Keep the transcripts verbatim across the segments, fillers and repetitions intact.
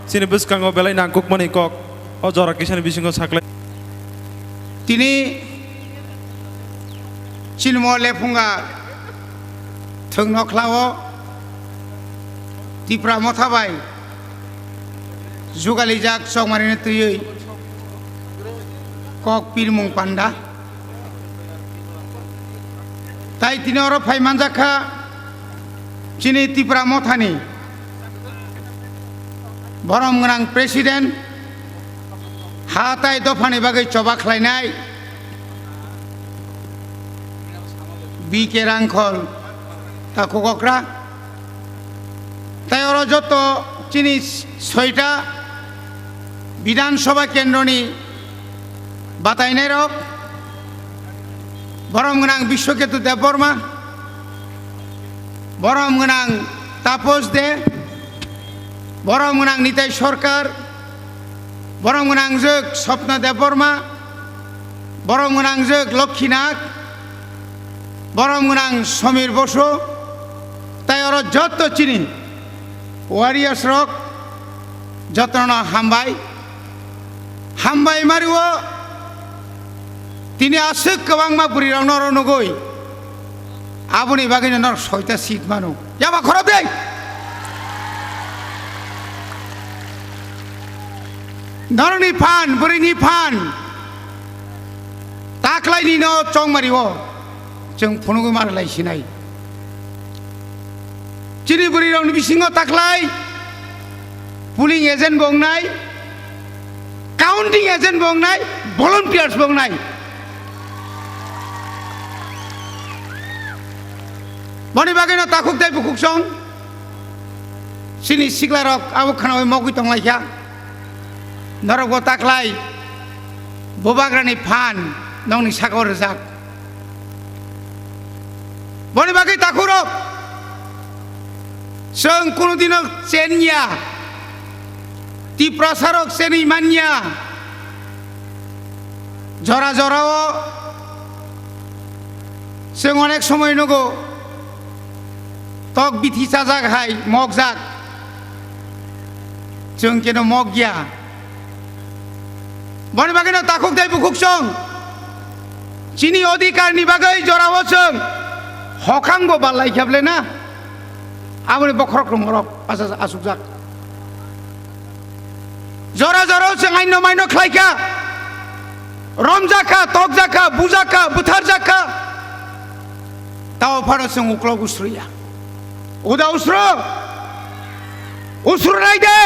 Chini bwskango belai nangkukmani kok o jora kisani bisingo saklai. Tini chini mo lephunga thwng nokhlao Tipra Motha bai jugalijak chokmarini twiwi kok pirmung panda. Tai tini oro phai manjak kha chini Tipra Mothani borom gwnang president, ha tai dophani bagwi choba khlainai B K Rangkhol takhuk okra. Tai oro joto chini soita Bidhan Sabha kendroni batainairok, borom gwnang Biswaketu Debbarma, borom gwnang Tapos De, borom gwnang Nitai Sarkar, borom gwnang jwk Swapna Debbarma, borom gwnang jwk Lokhi Nag, borom gwnang Samir Bosu, tai oro joto chini warriors rok jotono hambai. Hambai mario, tini aswk kwbangma bwrwi rok noro nugwi, aboni bagwi no norok soita seat mano. Yaba khorok dei. Norokni phan, bwrwini phan, taklaini no chongmari o chwng phunugwi mar lai sinai. Chini bwrwi rokni bisingo taklai polling agent bo wngnai, counting agent bo wngnai, volunteers bo wngnai. Boni bagwi no takhuk tei bukhuk song chini sikla rok abo khwnawi mogwi tonglaikha. Norokbo taklai bubagrani phan nokni saka o rwjak. Boni bagwi takhurok, chwng kunu dino chenya, Tiprasarok chenwi manya. Jora jorao chwng onek somoi nugo, tok bithi chajak hai mokjak, chwng keno mokya. Boni bagwino takhuk tei bukhuk chwng chini odhikarni bagwi jorao chwng hokhangbo ballai kheble na, aboni bokhorok rwngorok asukjak. Jora jorao chwng aino maino khlaikha, romjakha, tokjakha, bujakha, butharjakha, tao phano chwng uklok usruya. Uda usru, usru nai de.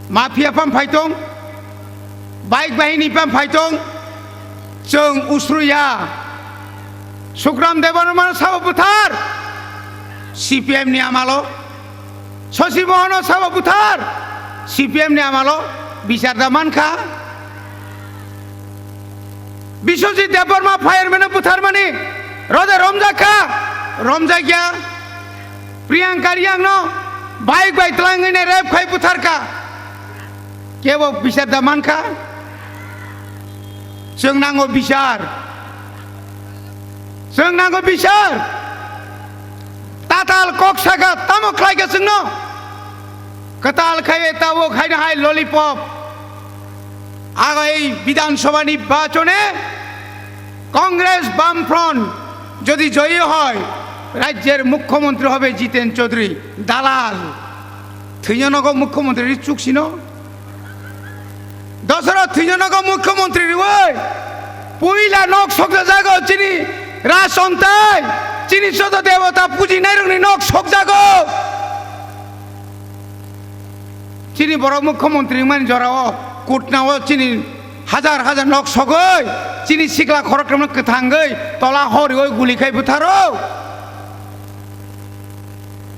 Mafia pham phai tong, bike bahini pham phai tong, chwng usruya. Sukram Debbarma sabo buthar, C P M ni amalo. Shashi Mohono sabo buthar, C P M ni amalo bichar da mankha. Biswajit Debbarma fireman no butharmani rode romjakha, romjakya. Priyanka Reang no bike bai twlangwi ne rape khai butharkha. Kebo bichar da mankha? Chwng nango bichar. Chwng nango bichar. Tatal kok saka tamo khlaikha chwngno? Kwtal khaiwi tabuk haino hai lollipop. Ago ei Bidhan Sabha nirbachone Congress Bamfront jodi joyi hoy, rajyer mukhyamantri hobe Jiten Chaudhary. Dalal. Thwino nogo mukhyamantri ri chuksino. Dosaro thwino nogo mukhyamantri riwi. Puila nok sokjajago chini Raj Ontai, chini joto debota pujinairokni nok sokjago. Chini borok mukhyamantri wngmani jorao kutnao chini hajar hajar nok sogwi, chini sikla khorokthomno kwthangwi tola horiwi guli khai butharo.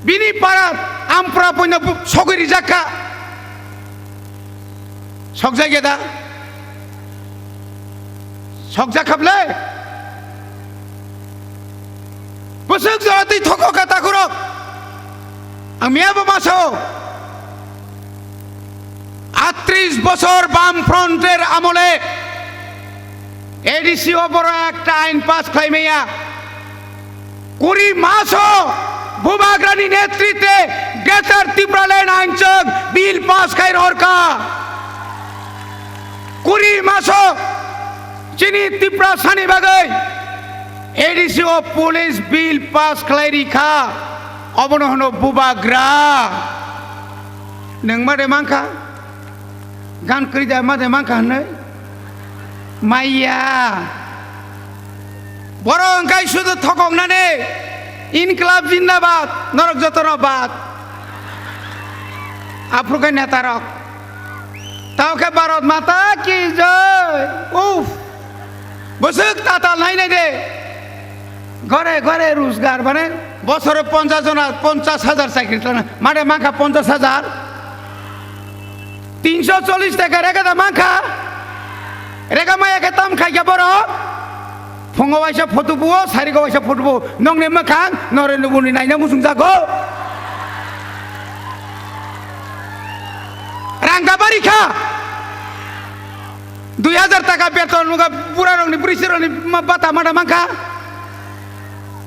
Bini para ampra puino bu-, sogwi rijak kha. Sokjak ya da? Sokjak kha ble? Bwswk jora twi thoko kha takhurok. Ang miya bo ma sao. আটত্রিশ বছর বামফ্রন্টের আমলে এডিসি অপরা একটা আইন পাস খাইমেয়া কুড়ি মাসও বুবাগ্রানি নেতৃত্বে গ্রেটার ত্রিপুরাল্যান্ড আইন Pass khai rohor kha. Kuri maso chini Tiprasani bagwi A D C o police bill pass khlai ri kha. Obono hwno bubagra. Nwng ma de man kha? Gan kwrwi da ma de man kha hwnwi? Maya. Borok wngkha sudu thokoknani, Inklab Jindabad, norok jotono bad. Aphuru khe netarok. Tao khe Bharat Mata ki jai. Uff. Bwswk tatal nai nai de. Gore gore rojgar mane bosore ponchash jona, ponchash hajar chakri tlana. Mane mankha ponchash hajar. Tinso chollish taka rega da mankha. Rega maya khe tam khai khe borok. Phungo waisa photo buo, sarigo waisa photo buo. Nongni mwkhang, Narendra Modi naina muchung jago. Rang da bari kha. Dui hajar taka beton muga bura rokni, bwrwi sirokni ma-, bata mada mankha.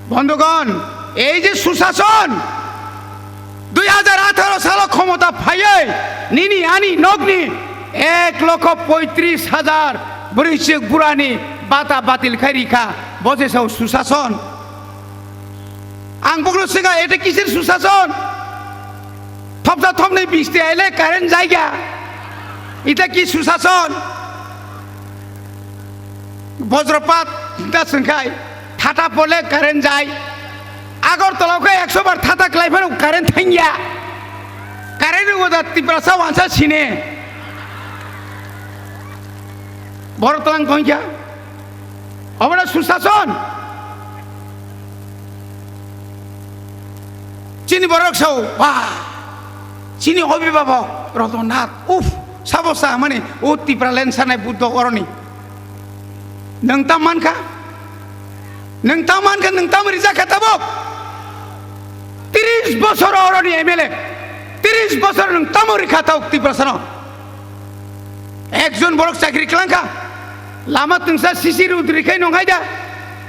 Bondhugon, ei je susason, dui hajar atharo salo khomota phaiwi nini ani nokni ek lokho poitris hajar bwrwichwk burani bata batil khai rikha, bo je sao susason. Ang bokno swngkha, eta kisir susason? Thopsa thopnwi bisti aile current jaiga. Ita ki susason? Bojropat ta swngkhai, thata pole current jai. Agartala khe ekso bar thata klai phano current thangya. Current rwgo da Tiprasa wansa sine. Borok tlang thangya. Obo na susason. Chini borok sao, ba, chini obibabok Ratan Nath, uff, sabo sa mani, o Tipraland sanai Buddho oroni. Nwng tam mankha? Nwng tam mankha, nwng tam rijak kha tabuk? Tris bosor oroni M L A, tris bosor nwng tamo rikha tabuk Tiprasano? Ekjon borok chakri kwlangkha. Lama twngsa C C road rikhai nongkhai da.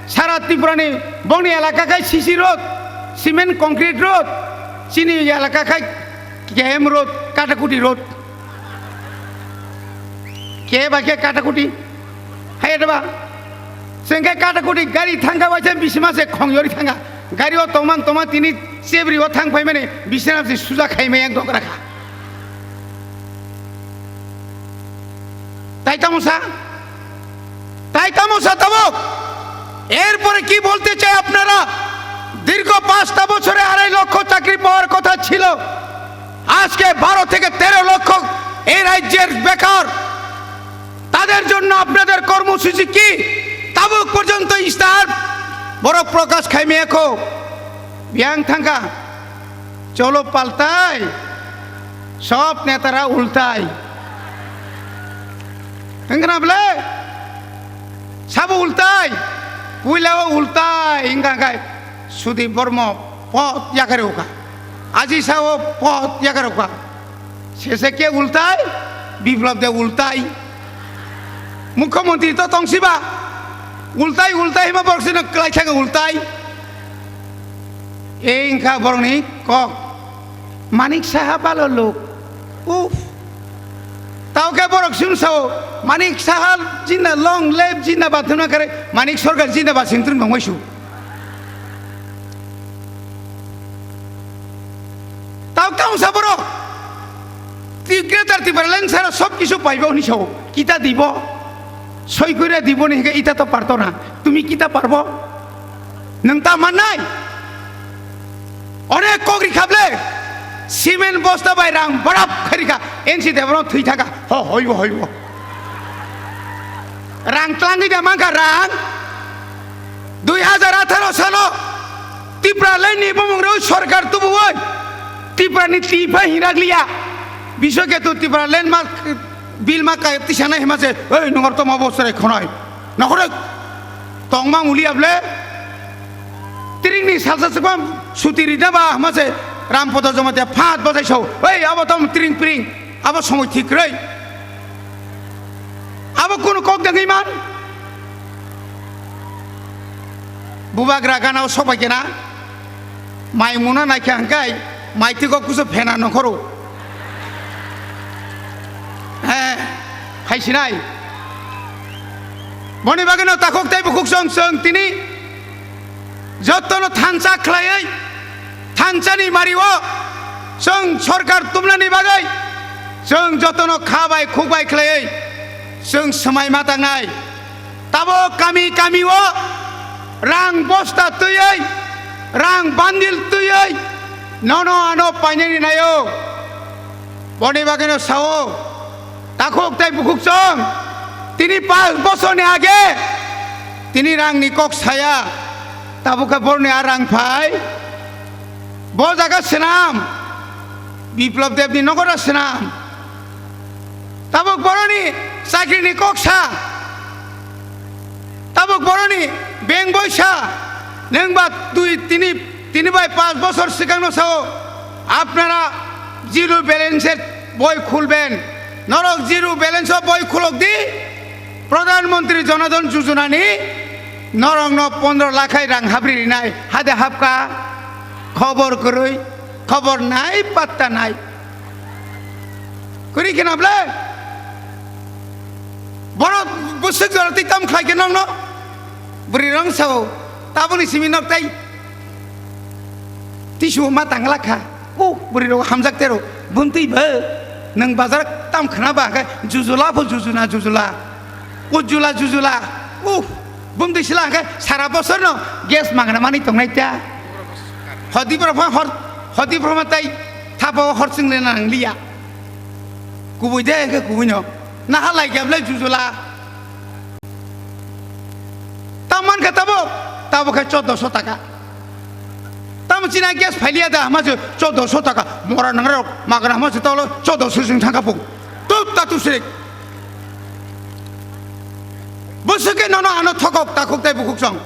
Sara Tripura ni bongni elaka khai C C road, cement concrete road, chini elaka khai K M road, Katakuti road. Ke ba ke Katakuti? Hai da ba? Sengke Katakuti gari thangkha waisa bisima se khongyori thangkha. Gari o tongmang tongmang tini chebri o thang phaimani bisina se suja khaimai ang dok rakha. Tai tamo sa? Tai tamo sa tabuk? এরপরে কি বলতে চাই আপনারা? দীর্ঘ পাঁচটা বছরে আড়াই লক্ষ চাকরি পাওয়ার কথা ছিল, আজকে বারো থেকে তেরো লক্ষ এই রাজ্যের বেকার। তাদের জন্য আপনাদের কর্মসূচি কি? তাবুক পর্যন্ত ইশতেহার বড় প্রকাশ খাইমিয়াখো। Biyang thangkha, cholo paltai, sob netara ultai. Wngkha na bwle? Sabo ultai, puila o ultai, wngkha khe Sudip Bormo pot yakarokha, Aji sao pot yakarokha. Sese ke ultai, Biplab de ultai. Mukhyamantri to tongsiba. Ultai, ultai hima borok sino kwlai thangwi ultai. Ei wngkha borokni kok. Manik Saha balo lok. Uff. Tao khe borok sino sao, Manik Saha jinda long live jinda bathumna kare, Manik Sarkar jinda ba sintrum nongwaisu. Tao tamo sa borok? Ti Greater Tipraland sara sob kisu paibo hwnwi sao. Kita dibo? Soi koira dibo ni hwnkhe ita to parto na. Tumi kita parbo? Nwng ta mannai? Onek kok rikha ble. Cement bosta bai rang barap khai rikha. N C Debbarma thwi thaka. Ho, hoibo, hoibo. Rang tlangwi da mankha rang. Dui hajar atharo salo Tipraland ni bumung rw sarkar tubuwi Tripura ni twi phai hinrak liya. Biswa ketu Tipraland ma bill ma kai tisana hima se, "Ei, nungor toma bo sere khonai. Nokhoroi tongma mulia ble." Tring ni salsa sukma suti rida ba hima se Rampodo Jamatia phat bajai sao. "Ei, abo tom tring pring. Abo somoi thik rei." Abo kunu kok dengwi man? Bubagra gana o sok bai kena. Mai muna naikha hwnkhe mai twigo kusu phena nongkhoro. sinai. Boni bagwino takhuk tei bukhuk chwng, chwng tini jotono thansa khlaiwi, thansani mario chwng sorkar tumnani bagwi chwng jotono kha bai khuk bai khlaiwi chwng swmai ma tangnai. Tabuk kami kami o rang bosta twiwi, rang bandil twiwi nono ano painani naio. Boni bagwino sao, takhuk tei bukhuk chwng, tini pas bosorni age tini rangni kok saya, tabuk khe borni a rang phai. Bo jaga swnam, Biplab Debni nogora swnam. Tabuk boroni chakrini kok sa, tabuk boroni bank boi sa, nwng ba twi tini, tini bai pas bosor swkangno sao, apnara zero balance-er boi khulben. Norok zero balance-o boi khulok di, Pradhan Mantri Jan Dhan Yojana ni norokno pondro lakh hai rang habri rinai, hade hapka, khobor kwrwi, khobor nai, patta nai. Kwrwi kheno ble? Borok bwswk jora twi tam khlai khe nokno? Bwrwi rang sao, tabukni simi nok tai tisu ma tangla kha. O bwrwi rok hamjak tero, bumtwi bo. Nwng bazar tam khna ba khe jujula pho jujuna jujula. Ujula jujula. Uh, bumtwi sila khe sara bosor no gas magna mani tongnai ta. Hodi bro pha hor, hodi bro ma tai thapa hor sing le nang liya. Kubui de khe kubui no. Na halai khe ble jujula. Tam man kha tabuk, tabuk khe choddoso taka. Tamo chini gas phailiya da, hama se choddoso taka. Mora nangrok, magra hama se tolo choddoso jwng thangkha pung. Tut ta tu sirik. Bwswk khe nono ano thokok, takhuk tei bukhuk chwng.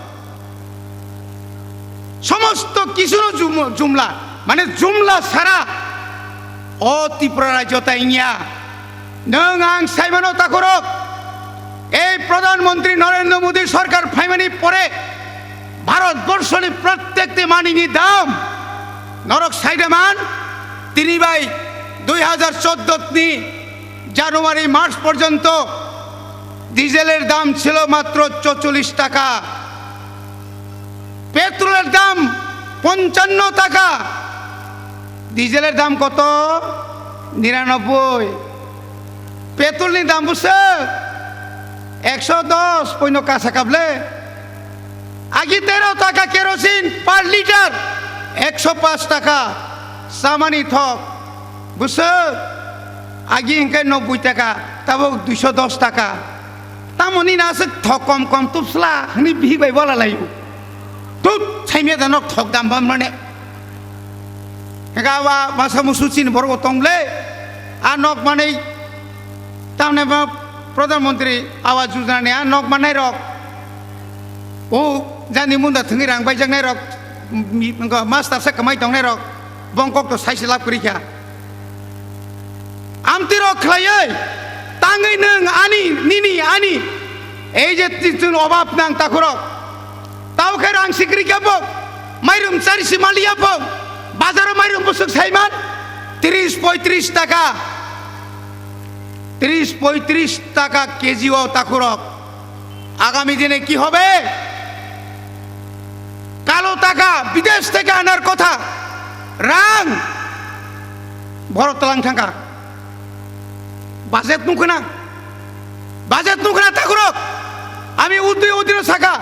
Somosto kisuno jum-, jumla, mane jumla sara. O Tripura rajyo ta wngya. Nwng ang saimano takhurok, ei Pradhan Mantri Narendra Modi sorkar phaimani pore Bharat borshoni prottekti manini dam norok saidaman tini bai dui hajar choddo ni January March porjonto diesel er dam chilo matro chocholish taka, petrol er dam ponchonno taka, diesel er dam koto? Niranobboi. Petrol ni dam bwswk ekso dos poino kasa kable. Agi tero taka kerosene per litre, ekso paanch taka chamani thok bwswk. Agi hwnkhe nobboi taka, tabuk duiso dos taka. Tamoni na aswk thok kom kom tubsla hwnwi bihik bai bola laio. Tut, saimya da nok thok dam bam mane. Hwnkhe aba masa musu chini borok tong le. A nok manwi tamni ba Pradhan Mantri Awas Yojana ni a nok manai rok. O jani munda thwngwi rang baijaknai rok, mi-, wngkha master sa kwmai tongnai rok. Bongkok to saisi lab kwrwi kha. Amtwi rok khlaiwi tangwi nwng ani, nini, ani, ei je ti-, chwng obab nang takhurok. Tao khe rang sikri khe bo, mairum chari si maliya bo, bazaro mairum bwswk saiman, tris poitris taka, tris poitris taka K G o takhurok. আগামী দিনে কি হবে? কালো টাকা বিদেশ থেকে আনার কথা, রাং বড় তলাং থাকা। বাজেট নুখনা, বাজেট নুখনা ঠাকুরক। আমি উদ্দি উদ্দিন শাখা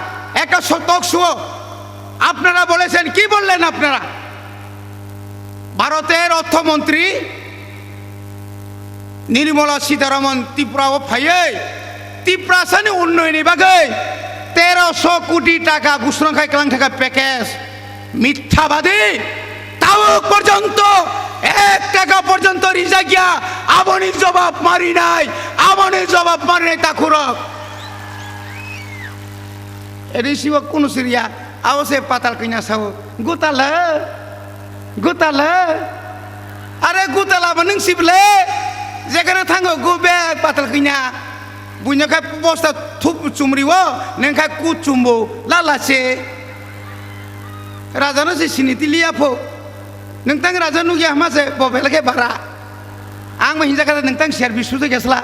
একটা টক শো, আপনারা বলেছেন, কি বললেন আপনারা? ভারতের অর্থমন্ত্রী নির্মলা সীতারামন ত্রিপুরাও ফাইয়ে ত্রিপ্রাসানি উন্নয়ননি বাগৈ তেরোশো কোটি টাকা ঘোষণা খাই কালাং থাকা প্যাকেজ। মিথ্যাবাদী। তাও পর্যন্ত এক টাকা পর্যন্ত রিজা গিয়া আবনি জবাব মারি নাই, আবনি জবাব মারি নাই তাকুরক। Eri sibo kunu siriya, abo se patal kanya sao, gutala, gutala. Are gutala bo nung sible, jekana thango go bag patal kanya. Buino khai bosta thup chumriwo, nung khai ku chumbo, lala se. Raja no se siniti liya pho. Nung tang raja nugya hama se, bo belke bara. Ang ma hinja kata nung tang service suja gesla.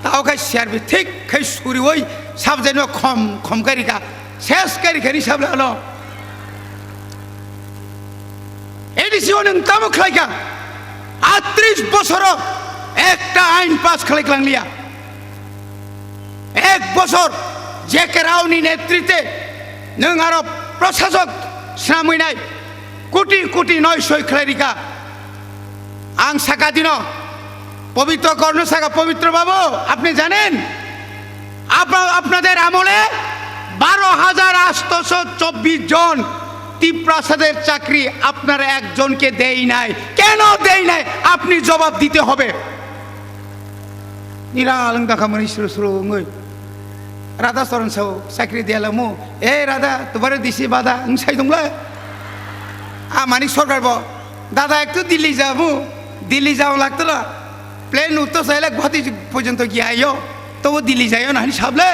Tao khai C R P thik khai suriwi subject no khom khom kari ka, ses kari kari sabla lo. A D C o nwng tamo khlai ka? Atris bosoro ekta ain pass khlai klang liya. Ek bosor J K Rao ni netrite nwng aro prosasok swnamwi nai koti koti noi soi khlai rika. Ang saka dino, পবিত্র কর্ণ saka, পবিত্র বাবু, আপনি জানেন, আপনা-, আপনাদের আমলে বারো হাজার আটশোশো চব্বিশ জন তিপ্রাসাদের চাকরি আপনারা একজনকে দেই নাই। কেন দেই নাই? আপনি জবাব দিতে হবে। Nira alwng dakha mani suru suru wngwi. Radha Charan sao, chakri diya lamu. "E Radha, tomare disi bada," wng sai tongla. A Manik Sarkar bo, "Dada, ektu Delhi jabu, Delhi jao lagto na." Plane utto saila Guwahati porjonto giya ayo, tobo Delhi jayo na hani sable.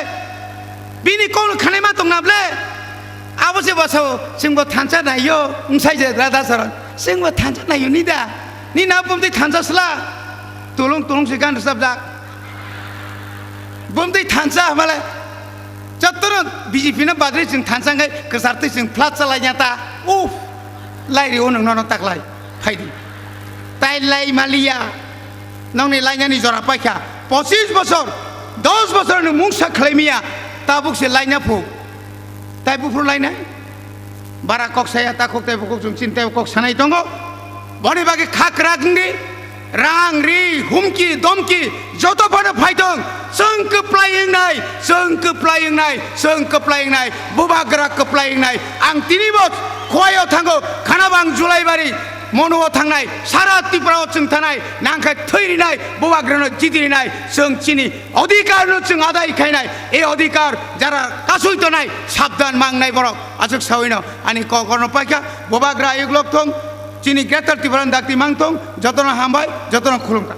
Bini kol khane ma tongna ble. Abo se basao, "Chwngbo thansa naio," wng sai je Radha Charan. "Chwngbo thansa naio ni da. Ni na bumtwi thansa sla." Tulung tulung se gan rwchapjak. Bumtwi thansa hamale. Jottono B J P no badri chwng thansa wngkhe kwchartwi chwng flat chalaina ta. Uff. Lai rio nwng nono taklai. Phaidi. Tai lai maliya. Nongni lainani jora paikha. Pochis bosor, dos bosor nwng mungsa khlai miya. Tabuk se laina phu. Tai buphuru lainai. Bara kok saya, ta kok tei kok chwng chini tei kok sanai tongo. Boni bagwi kha kwrak wngdi, rang ri, humki, domki, joto phano phai tong. Chwng kwplai wngnai, chwng kwplai wngnai, chwng kwplai wngnai. Bubagra kwplai wngnai. Ang tini bo Khowai o thango, khana bang Julaibari, Monu o thangnai, sara Tripura o chwng thanai, nangkhe thwi rinai, bubagrano jidi rinai, chwng chini Odhikar no chwng adai khainai, e odhikar jara kasui tonai, sabdan mangnai borok. Aswk sawino ani kok orno paikha, bubagra ayuk lok thong, chini Greater Tipraland dakti mang thong, jotono hambai, jotono khulumkha.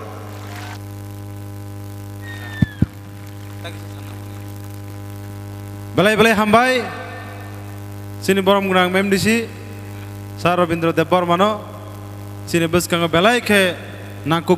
Belai belai hambai, chini borom gwnang M D C, Sir Robindra Debbarmano, chini bwskango belai khe nangkuk.